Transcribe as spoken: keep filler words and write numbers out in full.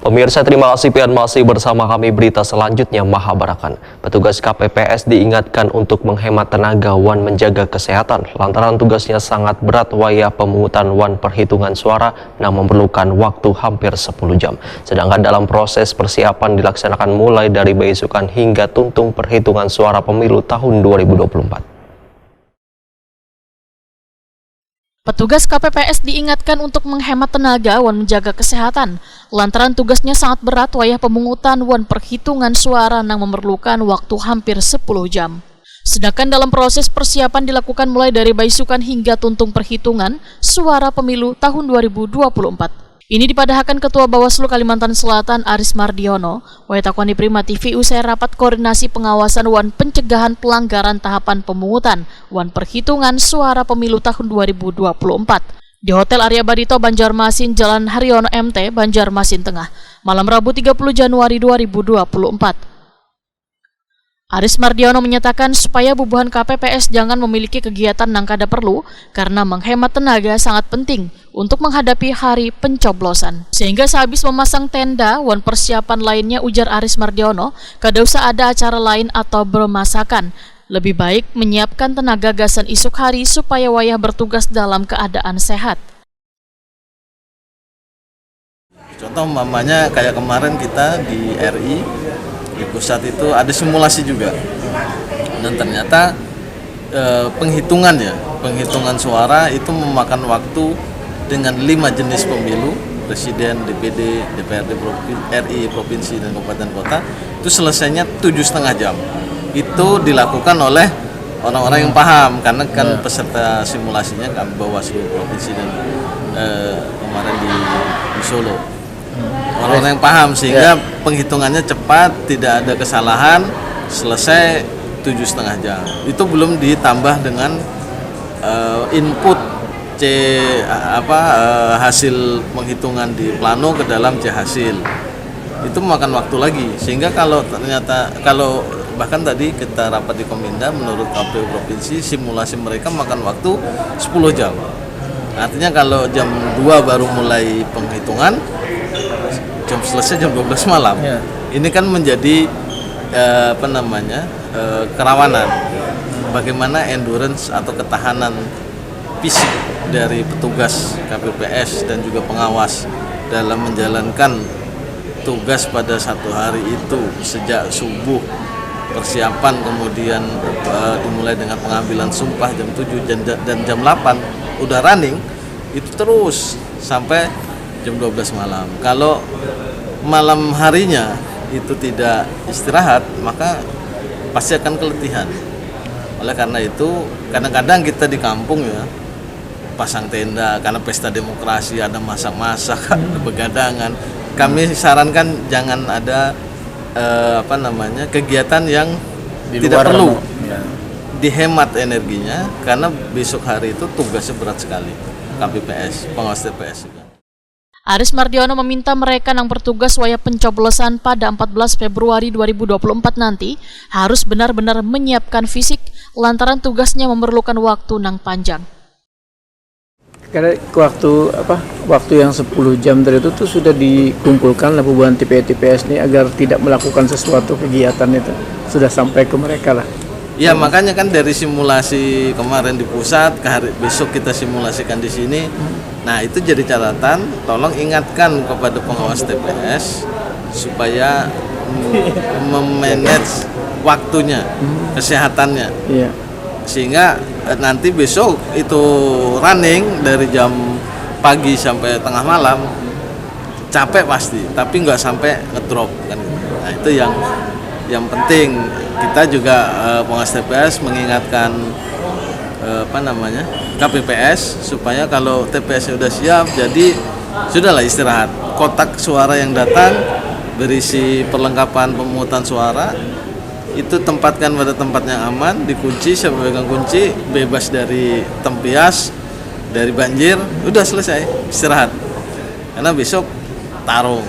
Pemirsa, terima kasih pian masih bersama kami. Berita selanjutnya, Mahabarakan. Petugas K P P S diingatkan untuk menghemat tenaga wan menjaga kesehatan lantaran tugasnya sangat berat wayah pemungutan wan perhitungan suara nang memerlukan waktu hampir sepuluh jam. Sedangkan dalam proses persiapan dilaksanakan mulai dari baisukan hingga tuntung perhitungan suara pemilu tahun dua ribu dua puluh empat. Petugas K P P S diingatkan untuk menghemat tenaga wan menjaga kesehatan, lantaran tugasnya sangat berat wayah pemungutan wan perhitungan suara nang memerlukan waktu hampir sepuluh jam. Sedangkan dalam proses persiapan dilakukan mulai dari baisukan hingga tuntung perhitungan suara pemilu tahun dua ribu dua puluh empat. Ini dipadahakan Ketua Bawaslu Kalimantan Selatan Aris Mardiono, wayah takoni Prima T V usai rapat koordinasi pengawasan wan pencegahan pelanggaran tahapan pemungutan wan perhitungan suara pemilu tahun dua ribu dua puluh empat di Hotel Arya Barito, Banjarmasin, Jalan Haryono M T, Banjarmasin Tengah, malam Rabu tiga puluh Januari dua ribu dua puluh empat. Aris Mardiono menyatakan supaya bubuhan K P P S jangan memiliki kegiatan nang kada perlu karena menghemat tenaga sangat penting untuk menghadapi hari pencoblosan. Sehingga sehabis memasang tenda wan persiapan lainnya, ujar Aris Mardiono, kada usah ada acara lain atau bermasakan. Lebih baik menyiapkan tenaga gasan isuk hari supaya wayah bertugas dalam keadaan sehat. Contoh umpamanya kayak kemarin kita di R I, di pusat itu ada simulasi juga. Dan ternyata eh, penghitungan ya, penghitungan suara itu memakan waktu dengan lima jenis pemilu, presiden, D P D, D P R D provi-, R I, provinsi, dan kabupaten kota, itu selesainya tujuh setengah jam. Itu dilakukan oleh orang-orang yang paham, karena kan Ya. peserta simulasinya kan Bawaslu provinsi dan eh, kemarin di, di Solo. Orang-orang yang paham sehingga penghitungannya cepat, tidak ada kesalahan, selesai tujuh setengah jam. Itu belum ditambah dengan eh, input C apa eh, hasil penghitungan di plano ke dalam C hasil. Itu memakan waktu lagi, sehingga kalau ternyata kalau bahkan tadi kita rapat di Kominda, menurut K P U provinsi, simulasi mereka makan waktu sepuluh jam. Artinya kalau jam dua baru mulai penghitungan, jam selesai jam dua belas malam. Ya. Ini kan menjadi eh, apa namanya? Eh, kerawanan. Bagaimana endurance atau ketahanan fisik dari petugas K P P S dan juga pengawas dalam menjalankan tugas pada satu hari itu, sejak subuh persiapan, kemudian eh, dimulai dengan pengambilan sumpah jam tujuh dan, dan jam delapan udah running, itu terus sampai jam dua belas malam. Kalau malam harinya itu tidak istirahat, maka pasti akan keletihan. Oleh karena itu, kadang-kadang kita di kampung ya, pasang tenda karena pesta demokrasi, ada masak-masak, ada begadangan. Kami sarankan jangan ada eh, apa namanya, kegiatan yang Di tidak luar perlu. Romo. Ya. Dihemat energinya karena besok hari itu tugasnya berat sekali. K P P S, pengawas T P S juga. Aris Mardiono meminta mereka nang bertugas wayah pencoblosan pada empat belas Februari dua ribu dua puluh empat nanti harus benar-benar menyiapkan fisik lantaran tugasnya memerlukan waktu nang panjang. Karena waktu apa waktu yang sepuluh jam tadi itu tuh sudah dikumpulkan lah bubuhan T P S T P S ini agar tidak melakukan sesuatu kegiatan itu sudah sampai ke mereka lah. Ya, makanya kan dari simulasi kemarin di pusat ke hari besok kita simulasikan di sini. Nah, itu jadi catatan, tolong ingatkan kepada pengawas T P S supaya mm, memanage waktunya, kesehatannya. Iya. Sehingga eh, nanti besok itu running dari jam pagi sampai tengah malam, capek pasti, tapi nggak sampai ngedrop kan gitu. Nah, itu yang yang penting. Kita juga eh, pengawas T P S mengingatkan eh, apa namanya, K P P S supaya kalau T P S-nya udah siap, jadi sudahlah istirahat. Kotak suara yang datang berisi perlengkapan pemungutan suara, itu tempatkan pada tempat yang aman, dikunci, siapa pegang kunci, bebas dari tempias, dari banjir, udah selesai, istirahat. Karena besok tarung.